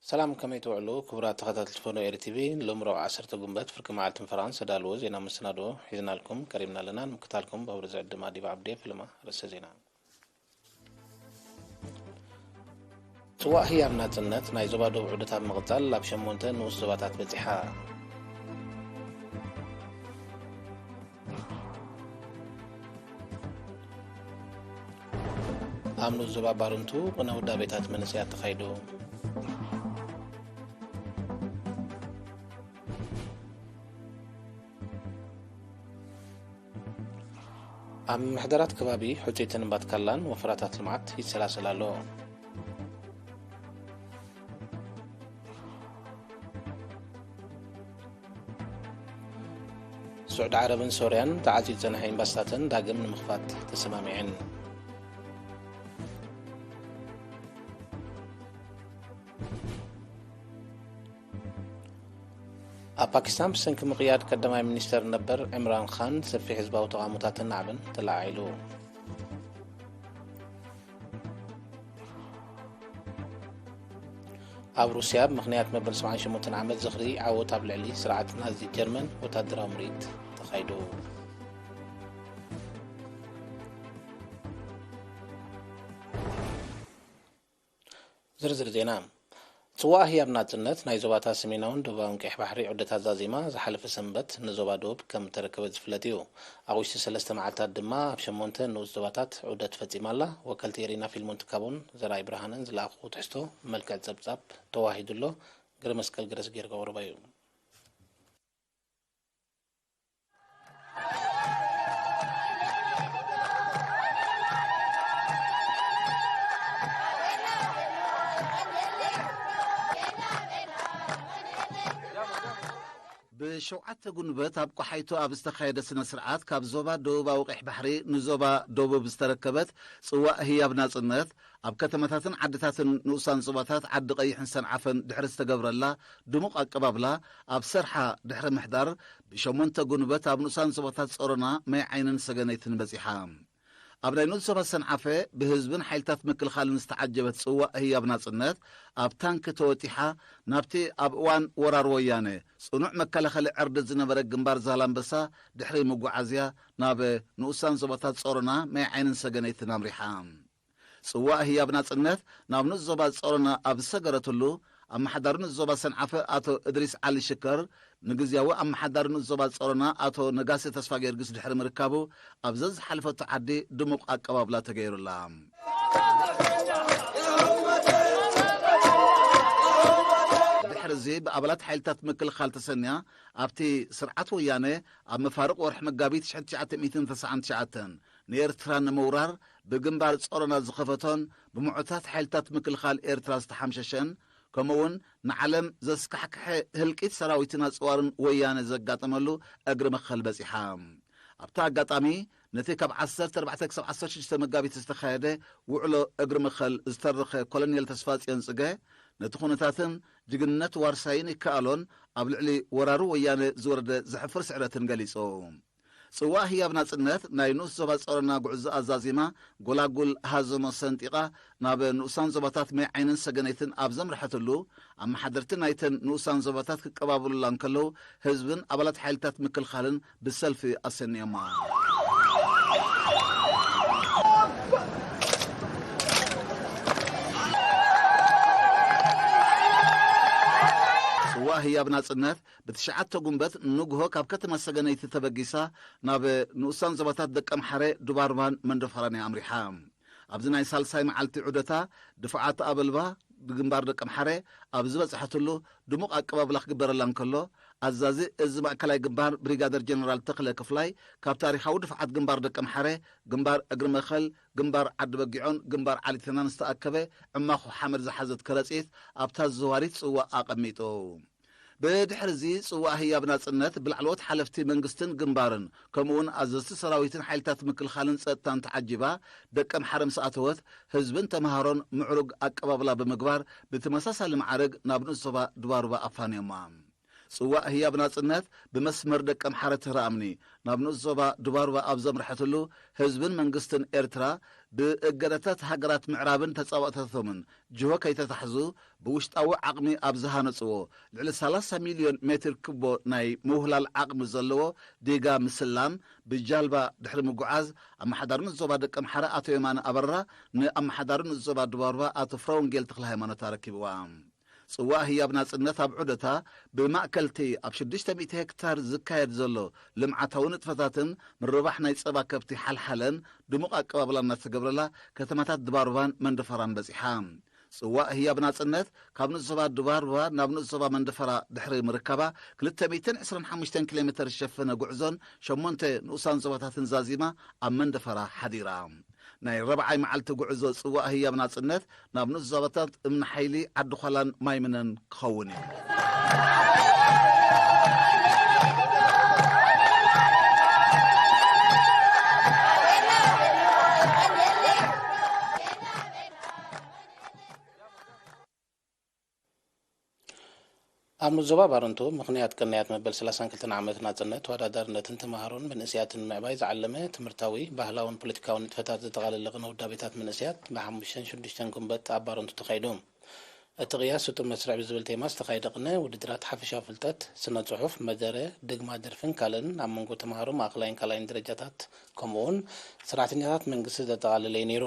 ሰላም፣ ከመይ ትውዕሉ ክቡራት ተኸታተልቲ ፎኖ ኤሪ ቲቪ? ሎሚ ረቡዕ ዓሰርተ ጉንበት ፍርቂ መዓልቲ ንፈረቓን ዝተዳለወ ዜና መሰናድኦ ሒዝናልኩም ቀሪብና ኣለና። ንምክታልኩም ብኽብሪ ዝዕድም ኣዲብ ዓብዴ። ፈለማ ርእሰ ዜና። ጽዋእ ህያብ ናጽነት ናይ ዞባ ደቡብ ዑደት ኣብ ምቕጻል ኣብ ሸሞንተ ንኡስ ዞባታት በጺሓ። ኣብ ንኡስ ዞባ ባርንቱ ቅነ ውዳቤታት መንእሰያት ተኻይዱ። ኣብ ምሕደራት ከባቢ ሕጽይትን እምባትካላን ወፈራታት ልምዓት ይሰላሰል ኣሎ። ስዑዲ ዓረብን ሶርያን ተዓጽዩ ዝጸንሐ ኤምባሲታተን ዳግም ንምኽፋት ተሰማሚዐን። ኣብ ፓኪስታን ብሰንኪ ምቕያድ ቀዳማይ ሚኒስተር ነበር ዕምራን ኻን ሰፊሕ ህዝባዊ ተቓውሞታትን ናዕብን ተለዓዒሉ። ኣብ ሩስያ ብምኽንያት መበል ሰብዓን ሸሞንተን ዓመት ዝኽሪ ዓወት ኣብ ልዕሊ ስርዓት ናዚ ጀርመን ወታደራዊ ምርኢት ተኻይዱ። ዝርዝር ዜና። ጽዋእ ህያብ ናጽነት ናይ ዞባታት ሰሜናውን ደቡባውን ቀይሕ ባሕሪ ዑደት ኣዛዚማ ዝሓለፈ ሰንበት ንዞባ ደቡብ ከም እተረከበት ዝፍለጥ እዩ። ኣጉሽቲ ሰለስተ መዓልታት ድማ ኣብ ሸሞንተ ንኡስ ዞባታት ዑደት ፈጺማ ኣላ። ወከልቲ ኤሪና ፊልሞን ትካቦን ዘርኣይ ብርሃንን ዝለኣኽዎ ትሕዝቶ ብመልክዕ ጸብጻብ ተዋሂዱ ኣሎ። ገረመስቀል ገረስጌር ከቕርቦ እዩ። ብሸውዓተ ጉንበት ኣብ ቆሓይቶ ኣብ ዝተኻየደ ስነ ስርዓት ካብ ዞባ ደቡባዊ ቀይሕ ባሕሪ ንዞባ ደቡብ ዝተረከበት ጽዋእ ህያብ ናጽነት ኣብ ከተማታትን ዓድታትን ንኡሳን ዞባታት ዓዲ ቀይሕን ሰንዓፈን ድሕሪ ዝተገብረላ ድሙቕ ኣቀባብላ ኣብ ሰርሓ ድሕሪ ምሕዳር ብሸሞንተ ጉንበት ኣብ ንኡሳን ዞባታት ጾሮና፣ ማይ ዓይንን ሰገነይትን በጺሓ። ኣብ ናይ ንኡስ ዞባ ሰንዓፈ ብህዝብን ሓይልታት ምክልኻልን ዝተዓጀበት ጽዋእ ህያብ ናጽነት ኣብ ታንኪ ተወጢሓ ናብቲ ኣብ እዋን ወራር ወያነ ጽኑዕ መከላኸሊ ዕርዲ ዝነበረ ግንባር ዛላምበሳ ድሕሪ ምጉዓዝያ ናብ ንኡሳን ዞባታት ጾሮና፣ ማይ ዓይንን ሰገነይትን ኣምሪሓ። ጽዋእ ህያብ ናጽነት ናብ ንኡስ ዞባ ጾሮና ኣብ ዝሰገረትሉ፣ ኣመሓዳሪ ንኡስ ዞባ ሰንዓፈ ኣቶ እድሪስ ዓሊ ሽከር፣ ንግዝያዊ ኣመሓዳሪ ንኡስ ዞባ ጾሮና ኣቶ ነጋሲ ተስፋ ጊዮርጊስ ድሕሪ ምርካቡ፣ ኣብ ዘዝሓለፈቶ ዓዲ ድሙቕ ኣቀባብላ ተገይሩላ። ድሕሪ እዚ ብኣባላት ሓይልታት ምክልኻል ተሰንያ ኣብቲ ስርዓት ወያነ ኣብ መፋርቕ ወርሒ መጋቢት ሽሕን ትሽዓተ ሚእትን ተስዓን ትሽዓተን ንኤርትራ ንምውራር ብግንባር ጾሮና ዝኸፈቶን ብምዑታት ሓይልታት ምክልኻል ኤርትራ ዝተሓምሸሸን ከምኡውን ንዓለም ዘስካሕክሐ ህልቂት ሰራዊትን ኣጽዋርን ወያነ ዘጋጠመሉ እግሪ መኸል በጺሓ። ኣብቲ ኣጋጣሚ ነቲ ካብ ዓሰርተ ኣርባዕተ ክሳብ ዓሰርተ ሽዱሽተ መጋቢት ዝተኻየደ ውዕሎ እግሪ መኸል ዝተረኸ ኮሎኔል ተስፋጽዮን ጽገ ነቲ ኩነታትን ጅግንነት ዋርሳይን ይከኣሎን ኣብ ልዕሊ ወራሪ ወያነ ዝወረደ ዘሕፍር ስዕረትን ገሊጹ። ጽዋእ ህያብ ናጽነት ናይ ንኡስ ዞባ ጾሮና ጉዕዞ ኣዛዚማ ጎላጉል ሃዘሞ ሰንጢቓ ናብ ንኡሳን ዞባታት ማይ ዓይንን ሰገነይትን ኣብ ዘምርሐትሉ ኣመሓደርቲ ናይተን ንኡሳን ዞባታት ክቀባበሉላ እንከለዉ ህዝብን ኣባላት ሓይልታት ምክልኻልን ብሰልፊ ኣሰንዮማ። ጽዋእ ህያብ ናጽነት ብትሽዓተ ጉንበት ንግሆ ካብ ከተማ ሰገነይቲ ተበጊሳ ናብ ንኡሳን ዞባታት ደቀምሓረ፣ ዱባርባን መንደፈራን እያ ኣምሪሓ። ኣብዚ ናይ ሳልሳይ መዓልቲ ዑደታ ድፍዓት ኣበልባ ብግንባር ደቀምሓረ ኣብ ዝበጽሐትሉ ድሙቕ ኣቀባብላ ክግበረላ እንከሎ፣ ኣዛዚ እዚ ማእከላይ ግንባር ብሪጋደር ጀነራል ተኽለ ክፍላይ ካብ ታሪኻዊ ድፍዓት ግንባር ደቀምሓረ፣ ግንባር እግሪ መኸል፣ ግንባር ዓዲ በጊዖን ግንባር ዓሊተናን ዝተኣከበ ዕማኹ ሓመድ ዝሓዘት ከረጺት ኣብታ ዘዋሪት ጽዋእ ኣቐሚጡ። ብድሕሪ እዚ ጽዋእ ህያብ ናጽነት ብላዕለዎት ሓለፍቲ መንግስትን ግንባርን ከምኡውን ኣዘዝቲ ሰራዊትን ሓይልታት ምክልኻልን ጸጥታን ተዓጂባ ደቀምሓረ ምስ ኣተወት ህዝብን ተምሃሮን ምዕሩግ ኣቀባብላ ብምግባር ብተመሳሳሊ ማዕርግ ናብ ንኡስ ዞባ ዱባሩባ ኣፋንዮማ። ጽዋእ ህያብ ናጽነት ብመስመር ደቀምሓረ ትህረ ኣምኒ ናብ ንኡስ ዞባ ዱባርባ ኣብ ዘምርሐትሉ፣ ህዝብን መንግስትን ኤርትራ ብእገደታት ሃገራት ምዕራብን ተጻባእታቶምን ጅሆ ከይተታሕዙ፣ ብውሽጣዊ ዓቕሚ ኣብ ዝሃነጽዎ ልዕሊ ሰላሳ ሚልዮን ሜትር ክቦ ናይ ምውህላል ዓቕሚ ዘለዎ ዲጋ ምስላም ብጃልባ ድሕሪ ምጉዓዝ፣ ኣመሓዳሪ ንኡስ ዞባ ደቀምሓረ ኣቶ የማነ ኣበራ ንኣመሓዳሪ ንኡስ ዞባ ዱባርባ ኣቶ ፍረወንጌል ተኽለሃይማኖት ኣረኪብዋ። ጽዋእ ህያብ ናጽነት ኣብ ዑደታ ብማእከልቲ ኣብ ሽዱሽተ ሚእቲ ሄክታር ዝካየድ ዘሎ ልምዓታዊ ንጥፈታትን ምርባሕ ናይ ጸባ ከብቲ ሓልሓለን ድሙቕ ኣቀባብላ እናተገብረላ ከተማታት ድባርባን መንደፈራን በጺሓ። ጽዋእ ህያብ ናጽነት ካብ ንኡስ ዞባ ድባርባ ናብ ንኡስ ዞባ መንደፈራ ድሕሪ ምርካባ ክልተ ሚእትን ዕስራን ሓሙሽተን ኪሎ ሜተር ዝሸፈነ ጉዕዞን ሸሞንተ ንኡሳን ዞባታትን ዛዚማ ኣብ መንደፈራ ሓዲራ። ናይ ረብዓይ መዓልቲ ጉዕዞ ጽዋእ ህያብ ናጽነት ናብ ንኡስ ዞባታት እምኒ ሓይሊ ዓዲ ዃላን ማይምነን ክኸውን እዩ። ኣብ ዞባ ባረንቱ ምኽንያት ቅንያት መበል ሰላሳን ክልተን ዓመት ናጽነት ተወዳዳርነትን ተምሃሮን መንእሰያትን ንምዕባይ ዝዓለመ ትምህርታዊ፣ ባህላውን ፖለቲካውን ንጥፈታት ዘጠቓለለ ቅነ ውዳቤታት መንእሰያት ብሓሙሽተን ሽዱሽተን ጉንበት ኣብ ባረንቱ ተኻይዱ። እቲ ቅያስ ስጡም መስርዕ ብዝብል ቴማ ዝተኻየደ ቅነ ውድድራት ሓፈሻዊ ፍልጠት፣ ስነ ጽሑፍ፣ መደረ፣ ድግማ ደርፍን ካልእን ኣብ መንጎ ተምሃሮ ማእኸላይን ካልኣይን ደረጃታት ከምኡውን ሰራሕተኛታት መንግስቲ ዘጠቓለለ እዩ ነይሩ።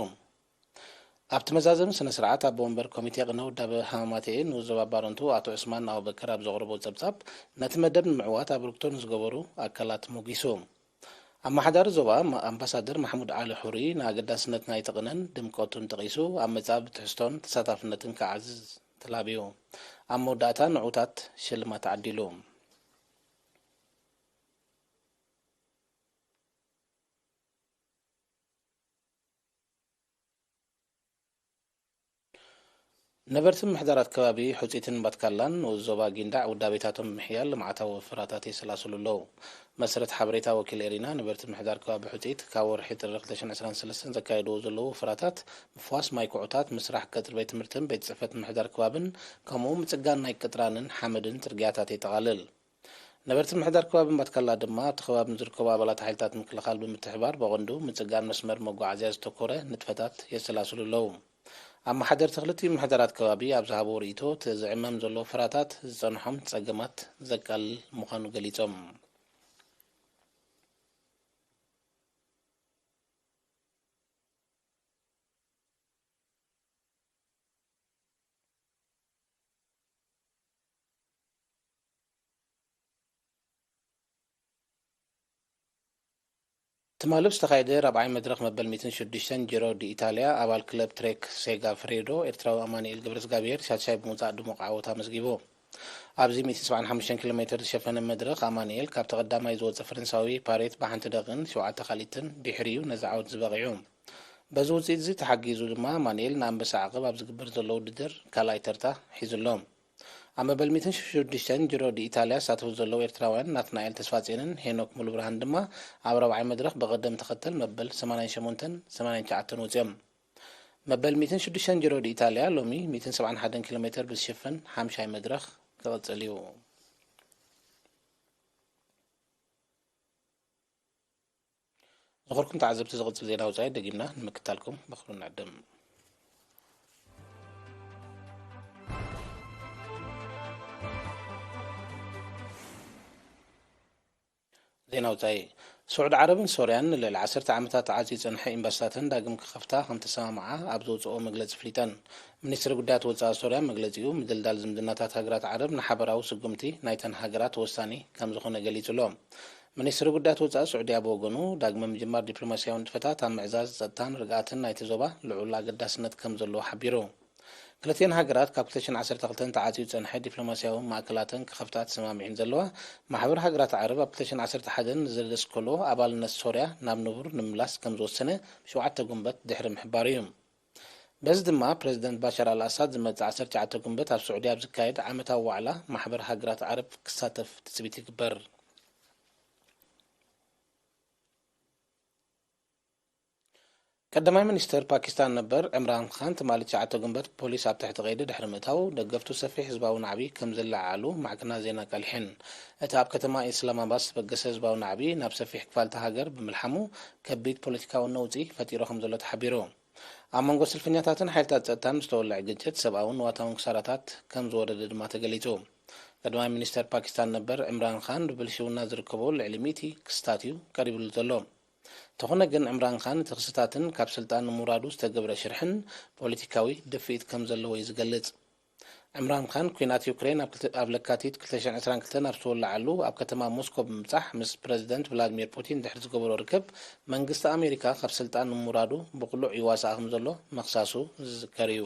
ኣብቲ መዛዘሚ ስነ ስርዓት ኣቦ ወንበር ኮሚቴ ቅነ ውዳበ ሃማማተኤ ንኡስ ዞባ ባረንቱ ኣቶ ዑስማን ኣቡበከር ኣብ ዘቕረቦ ጸብጻብ፣ ነቲ መደብ ንምዕዋት ኣበርክቶ ንዝገበሩ ኣካላት ሞጊሱ። ኣመሓዳሪ ዞባ ኣምባሳደር ማሕሙድ ዓሊ ሑሪ ንኣገዳስነት ናይቲ ቅነን ድምቀቱን ጠቒሱ፣ ኣብ መጻኢ ብትሕዝቶን ተሳታፍነትን ክዓዝዝ ተላብዩ። ኣብ መወዳእታ ንዑታት ሽልማት ተዓዲሉ። ነበርቲ ምምሕዳራት ከባቢ ሑጺትን ባትካላን ንኡስ ዞባ ጊንዳዕ ውዳቤታቶም ብምሕያል ልምዓታዊ ወፈራታት የሰላስሉ ኣለዉ። መሰረት ሓበሬታ ወኪል ኤሪና፣ ነበርቲ ምምሕዳር ከባቢ ሑጺት ካብ ወርሒ ጥሪ ክልተ ሽሕን ዕስራን ሰለስተን ዘካየድዎ ዘለዉ ወፈራታት ምፍዋስ ማይ ኩዕታት፣ ምስራሕ ቀጽሪ ቤት ትምህርትን ቤት ጽሕፈት ምምሕዳር ከባብን፣ ከምኡ ምጽጋን ናይ ቅጥራንን ሓመድን ጽርግያታት የጠቓልል። ነበርቲ ምምሕዳር ከባቢ ባትካላ ድማ ኣብቲ ከባቢ ንዝርከቡ ኣባላት ሓይልታት ምክልኻል ብምትሕባር ብቐንዱ ምጽጋን መስመር መጓዓዝያ ዝተኮረ ንጥፈታት የሰላስሉ ኣለዉ። ኣመሓደርቲ ክልቲኡ ምምሕዳራት ከባቢ ኣብ ዝሃብዎ ርእይቶ፣ እቲ ዝዕመም ዘሎ ፍራታት ዝጸንሖም ጸገማት ዘቃልል ምዃኑ ገሊጾም። ትማሊ ዝተኻየደ ራብዓይ መድረኽ መበል ሚእትን ሽዱሽተን ጂሮ ዲ ኢታልያ ኣባል ክለብ ትሬክ ሴጋ ፍሬዶ ኤርትራዊ ኣማኑኤል ገብረዝጋብሄር ሻድሻይ ብምውጻእ ድሙቕ ዓወት ኣመዝጊቡ። ኣብዚ ሚእትን ሰብዓን ሓሙሽተን ኪሎ ሜተር ዝሸፈነ መድረኽ ኣማኑኤል ካብቲ ቀዳማይ ዝወጸ ፈረንሳዊ ፓሬት ብሓንቲ ደቂቕን ሸውዓተ ካልኢትን ድሕሪኡ ነዚ ዓወት ዝበቒዑ። በዚ ውጽኢት እዚ ተሓጊዙ ድማ ኣማኑኤል ንኣንበሳ ዓቐብ ኣብ ዝግበር ዘሎ ውድድር ካልኣይ ተርታ ሒዙ ኣሎ። ኣብ መበል ሚእትን ሽዱሽተን ጂሮ ዲ ኢታልያ ዝሳተፉ ዘለዉ ኤርትራውያን ናትናኤል ተስፋጽዮንን ሄኖክ ሙሉብርሃን ድማ ኣብ ራብዓይ መድረኽ ብቐደም ተኸተል መበል ሰማንያን ሸሞንተን ሰማንያን ትሽዓተን ወጺኦም። መበል ሚእትን ሽዱሽተን ጂሮ ዲ ኢታልያ ሎሚ ሚእትን ሰብዓን ሓደን ኪሎ ሜተር ብዝሽፍን ሓምሻይ መድረኽ ክቕጽል እዩ። ዝኸበርኩም ተዓዘብቲ፣ ዝቕጽል ዜና ወጻኢ ደጊምና ንምክታልኩም ብኽብሪ ንዕድም። ዜና ወጻኢ። ስዑዲ ዓረብን ሶርያን ንልዕሊ ዓሰርተ ዓመታት ተዓጽዩ ዝጸንሐ ኤምባሲታተን ዳግም ክኸፍታ ከም ተሰማምዓ ኣብ ዘውጽኦ መግለጺ ኣፍሊጠን። ሚኒስትሪ ጉዳያት ወጻኢ ሶርያ መግለጺኡ፣ ምድልዳል ዝምድናታት ሃገራት ዓረብ ንሓበራዊ ስጉምቲ ናይተን ሃገራት ወሳኒ ከም ዝኾነ ገሊጹ ኣሎ። ሚኒስትሪ ጉዳያት ወጻኢ ስዑድያ ብወገኑ፣ ዳግመ ምጅማር ዲፕሎማስያዊ ንጥፈታት ኣብ ምዕዛዝ ጸጥታን ርግኣትን ናይቲ ዞባ ልዑል ኣገዳስነት ከም ዘለዎ ሓቢሩ። ክልቲኤን ሃገራት ካብ ክልተ ሽሕን ዓሰርተ ክልተን ተዓጽዩ ዝጸንሐ ዲፕሎማስያዊ ማእከላተን ክኸፍታ ተሰማሚዐን ዘለዋ፣ ማሕበር ሃገራት ዓረብ ኣብ ክልተ ሽሕን ዓሰርተ ሓደን ንዘደስከሎ ኣባልነት ሶርያ ናብ ንቡር ንምምላስ ከም ዝወሰነ ብሸውዓተ ጉንበት ድሕሪ ምሕባሩ እዩ። በዚ ድማ ፕረዚደንት ባሻር ኣልኣሳድ ዝመጽእ ዓሰርተ ትሽዓተ ጉንበት ኣብ ስዑዲ ኣብ ዝካየድ ዓመታዊ ዋዕላ ማሕበር ሃገራት ዓረብ ክሳተፍ ትጽቢት ይግበር። ቀዳማይ ሚኒስተር ፓኪስታን ነበር ዕምራን ኻን ትማሊ ትሽዓተ ጉንበት ፖሊስ ኣብ ትሕቲ ቀይዲ ድሕሪ ምእታዉ፣ ደገፍቱ ሰፊሕ ህዝባዊ ናዕቢ ከም ዘለዓዓሉ ማዕከናት ዜና ኣቃሊሐን። እቲ ኣብ ከተማ ኢስላማባድ ዝተበገሰ ህዝባዊ ናዕቢ ናብ ሰፊሕ ክፋል እታ ሃገር ብምልሓሙ፣ ከቢድ ፖለቲካዊ ነውጺ ፈጢሩ ከም ዘሎ ተሓቢሩ። ኣብ መንጎ ሰልፈኛታትን ሓይልታት ጸጥታን ዝተወልዐ ግጭት ሰብኣውን ንዋታውን ክሳራታት ከም ዝወረደ ድማ ተገሊጹ። ቀዳማይ ሚኒስተር ፓኪስታን ነበር ዕምራን ኻን ብብልሽውና ዝርከቦ ልዕሊ ሚእቲ ክስታት እዩ ቀሪብሉ ዘሎ። እንተኾነ ግን ዕምራን ኻን እቲ ክስታትን ካብ ስልጣን ንምውራዱ ዝተገብረ ሽርሕን ፖለቲካዊ ድፍኢት ከም ዘለዎ እዩ ዝገልጽ። ዕምራን ኻን ኲናት ዩክሬን ኣብ ክልተ- ኣብ ለካቲት ክልተ ሽሕን ዕስራን ክልተን ኣብ ዝተወለዓሉ ኣብ ከተማ ሞስኮ ብምብጻሕ ምስ ፕረዚደንት ቭላድሚር ፑቲን ድሕሪ ዝገበሮ ርክብ መንግስቲ ኣሜሪካ ካብ ስልጣን ንምውራዱ ብቕሉዕ ይዋሳእ ከም ዘሎ ምኽሳሱ ዝዝከር እዩ።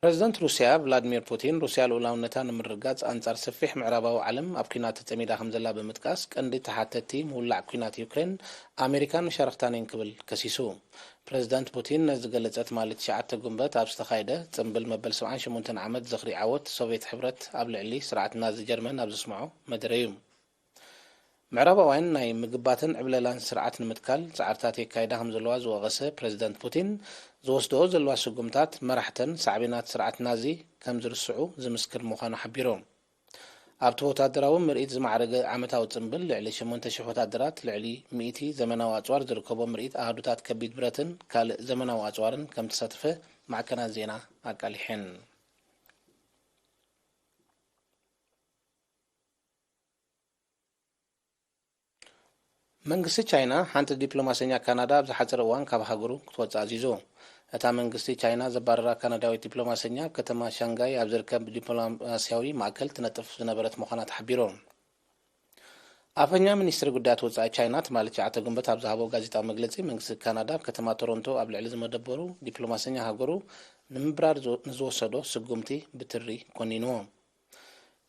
ፕረዚደንት ሩስያ ቭላድሚር ፑቲን ሩስያ ልኡላውነታ ንምርግጋጽ ኣንጻር ሰፊሕ ምዕራባዊ ዓለም ኣብ ኲናት ተጸሚዳ ከም ዘላ ብምጥቃስ ቀንዲ ተሓተትቲ ምውላዕ ኲናት ዩክሬን ኣሜሪካን መሻርኽታን እየን ክብል ከሲሱ። ፕረዚደንት ፑቲን ነዚ ዝገለጸ ትማሊ ትሽዓተ ጉንበት ኣብ ዝተኻየደ ጽምብል መበል ሰብዓን ሸሞንተን ዓመት ዝኽሪ ዓወት ሶቭየት ሕብረት ኣብ ልዕሊ ስርዓት ናዚ ጀርመን ኣብ ዘስምዖ መደረ እዩ። ምዕራባውያን ናይ ምግባትን ዕብለላን ስርዓት ንምትካል ጻዕርታት የካይዳ ከም ዘለዋ ዝወቐሰ ፕረዚደንት ፑቲን፣ ዝወስድኦ ዘለዋ ስጉምታት መራሕተን ሳዕቤናት ስርዓት ናዚ ከም ዝርስዑ ዝምስክር ምዃኑ ሓቢሩ። ኣብቲ ወታደራዊ ምርኢት ዝማዕረገ ዓመታዊ ጽምብል ልዕሊ ሸሞንተ ሽሕ ወታደራት፣ ልዕሊ ሚእቲ ዘመናዊ ኣጽዋር ዝርከቦ ምርኢት ኣሃዱታት ከቢድ ብረትን ካልእ ዘመናዊ ኣጽዋርን ከም ተሳተፈ ማዕከናት ዜና ኣቃሊሐን። መንግስቲ ቻይና ሓንቲ ዲፕሎማሰኛ ካናዳ ኣብ ዝሓጸረ እዋን ካብ ሃገሩ ክትወጽእ ኣዚዙ። እታ መንግስቲ ቻይና ዘባረራ ካናዳዊት ዲፕሎማሰኛ ኣብ ከተማ ሻንጋይ ኣብ ዝርከብ ዲፕሎማስያዊ ማእከል ትነጥፍ ዝነበረት ምዃና ተሓቢሩ። ኣፈኛ ሚኒስትሪ ጉዳያት ወጻኢ ቻይና ትማሊ ትሽዓተ ጉንበት ኣብ ዝሃቦ ጋዜጣዊ መግለጺ፣ መንግስቲ ካናዳ ኣብ ከተማ ቶሮንቶ ኣብ ልዕሊ ዝመደበሩ ዲፕሎማሰኛ ሃገሩ ንምብራር ዝወ- ንዝወሰዶ ስጉምቲ ብትሪ ኮኒንዎ።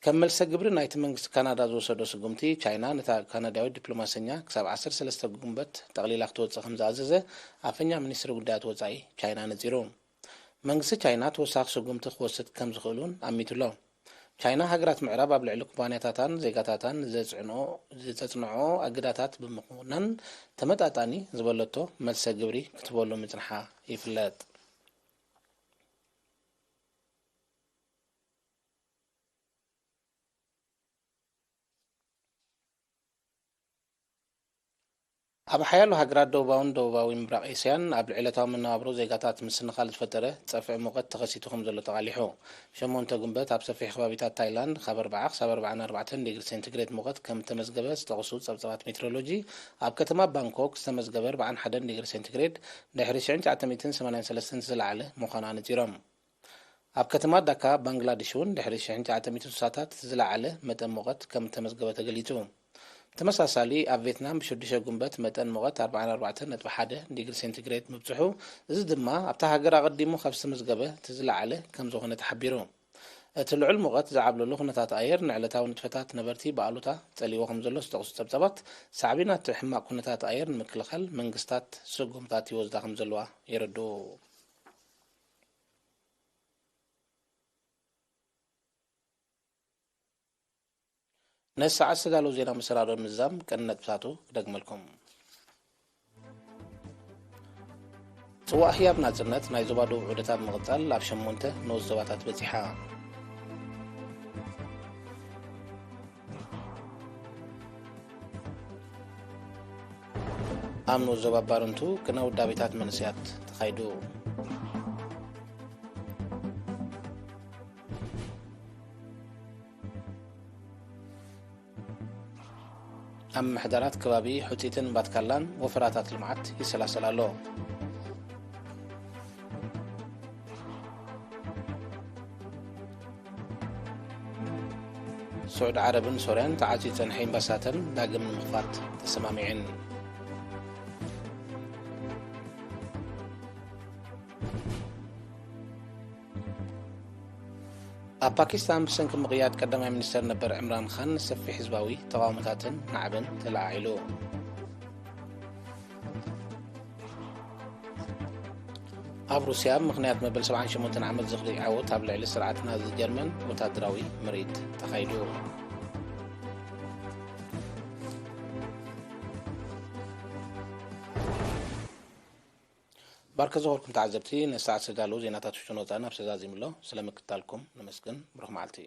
ከም መልሰ ግብሪ ናይቲ መንግስቲ ካናዳ ዝወሰዶ ስጉምቲ፣ ቻይና ነታ ካናዳዊት ዲፕሎማሰኛ ክሳብ ዓሰርተ ሰለስተ ጉንበት ጠቕሊላ ክትወጽእ ከም ዝኣዘዘ ኣፈኛ ሚኒስትሪ ጉዳያት ወጻኢ ቻይና ነጺሩ። መንግስቲ ቻይና ተወሳኺ ስጉምቲ ክወስድ ከም ዝኽእል እውን ኣሚቱ ኣሎ። ቻይና ሃገራት ምዕራብ ኣብ ልዕሊ ኩባንያታታን ዜጋታታን ዘጽዕንኦ- ዘጸጽንዖ ኣገዳታት ብምኹናን ተመጣጣኒ ዝበለቶ መልሰ ግብሪ ክትህበሉ ምጽንሓ ይፍለጥ። ኣብ ሓያሎ ሃገራት ደቡባውን ደቡባዊ ምብራቕ ኤስያን ኣብ ዕለታዊ መነባብሮ ዜጋታት ምስንኻል ዝፈጠረ ጸፍዒ ሙቐት ተኸሲቱ ከም ዘሎ ተቓሊሑ። ሸሞንተ ጉንበት ኣብ ሰፊሕ ከባቢታት ታይላንድ ካብ ኣርብዓ ክሳብ ኣርብዓን ኣርባዕተን ዲግሪ ሴንቲግሬድ ሙቐት ከም እተመዝገበ ዝጠቕሱ ጸብጻባት ሜትሮሎጂ፣ ኣብ ከተማ ባንኮክ ዝተመዝገበ ኣርብዓን ሓደን ዲግሪ ሴንቲግሬድ ድሕሪ ሽሕን ትሽዓተ ሚእትን ሰማንያን ሰለስተን ዝለዓለ ምዃኑ ኣነጺሮም። ኣብ ከተማ ዳካ ባንግላዴሽ እውን ድሕሪ ሽሕን ትሽዓተ ሚእትን ስሳታት ዝለዓለ መጠን ሙቐት ከም እተመዝገበ ተገሊጹ። ብተመሳሳሊ ኣብ ቬትናም ብሽዱሽተ ጉንበት መጠን ሙቐት ኣርባዓን ኣርባዕተን ነጥቢ ሓደ ዲግሪ ሴንቲግሬድ ምብጽሑ፣ እዚ ድማ ኣብታ ሃገር ኣቐዲሙ ካብ ዝተመዝገበ እቲ ዝለዓለ ከም ዝኾነ ተሓቢሩ። እቲ ልዑል ሙቐት ዝዓብለሉ ኩነታት ኣየር ንዕለታዊ ንጥፈታት ነበርቲ ብኣሉታ ጸልይዎ ከም ዘሎ ዝጠቕሱ ጸብጻባት፣ ሳዕቤናት እቲ ሕማቕ ኩነታት ኣየር ንምክልኻል መንግስታት ስጉምታት ይወስዳ ከም ዘለዋ የረድኡ። ነዚ ሰዓት ዝተዳለዉ ዜና መሰናዶ ንምዝዛም ቀንዲ ነጥብታቱ ክደግመልኩም። ጽዋእ ህያብ ናጽነት ናይ ዞባ ደቡብ ዑደታ ብምቕጻል ኣብ ሸሞንተ ንኡስ ዞባታት በጺሓ። ኣብ ንኡስ ዞባ ባረንቱ ቅነ ውዳቤታት መንእሰያት ተኻይዱ። ኣብ ምሕደራት ከባቢ ሑጺትን ባትካላን ወፈራታት ልምዓት ይሰላሰል ኣሎ። ስዑድ ዓረብን ሶርያን ተዓጽዩ ዝጸንሐ ኤምባሲታተን ዳግም ንምኽፋት ተሰማሚዐን። ኣብ ፓኪስታን ብሰንኪ ምቕያድ ቀዳማይ ሚኒስተር ነበር ዕምራን ኻን ሰፊሕ ህዝባዊ ተቓውሞታትን ናዕብን ተለዓዒሉ። ኣብ ሩስያ ምኽንያት መበል ሰብዓን ሸሞንተን ዓመት ዝኽሪ ዓወት ኣብ ልዕሊ ስርዓት ናዚ ጀርመን ወታደራዊ ምርኢት ተኻይዱ። ባርከ ዝኾንኩም ተዓዘብቲ፣ ንሰዓት ዝተዳለዉ ዜናታት ውሽጥን ወጻእን ኣብ ሰዛዚምሎ። ስለ ምክትታልኩም ነመስግን። ብሩኽ መዓልቲ።